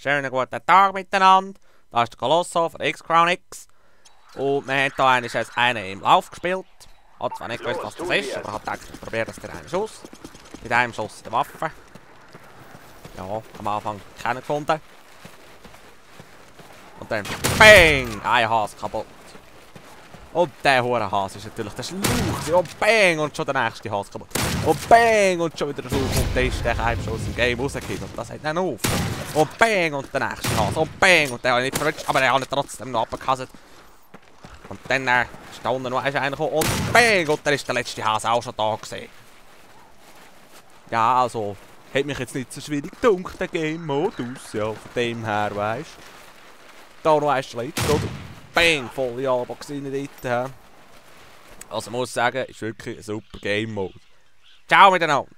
Schönen guten Tag miteinander. Da ist der Colosso von X-Crown X. Und wir haben hier einen im Lauf gespielt. Hat zwar nicht gewusst, was das ist, aber hat gedacht, ich probiere das in einem Schuss. Mit einem Schuss in der Waffe. Ja, am Anfang keinen gefunden. Und dann BANG! Ein Hase kaputt. Und der Hurenhase ist natürlich der Schlauch. Und BANG! Und schon der nächste Hase kaputt. Und BANG! Und schon wieder der Schlauch. Und der ist der Keimschuss im Game rausgekommen. Und das hat dann auf. Und BANG! Und der nächste Hase. Und BANG! Und der habe ich nicht verrutscht, aber der hat trotzdem noch abgekasselt. Und dann ist da unten noch einer gekommen. Und BANG! Und dann ist der letzte Hase auch schon da gewesen. Ja, also, hat mich jetzt nicht so schwierig gedunkt, der Game-Modus. Ja, von dem her, weisst du. Da noch ein Schlitz, oder? Bang! Volle Abo gesehen dort. Also, ich muss sagen, ist wirklich ein super Game-Mode. Ciao miteinander!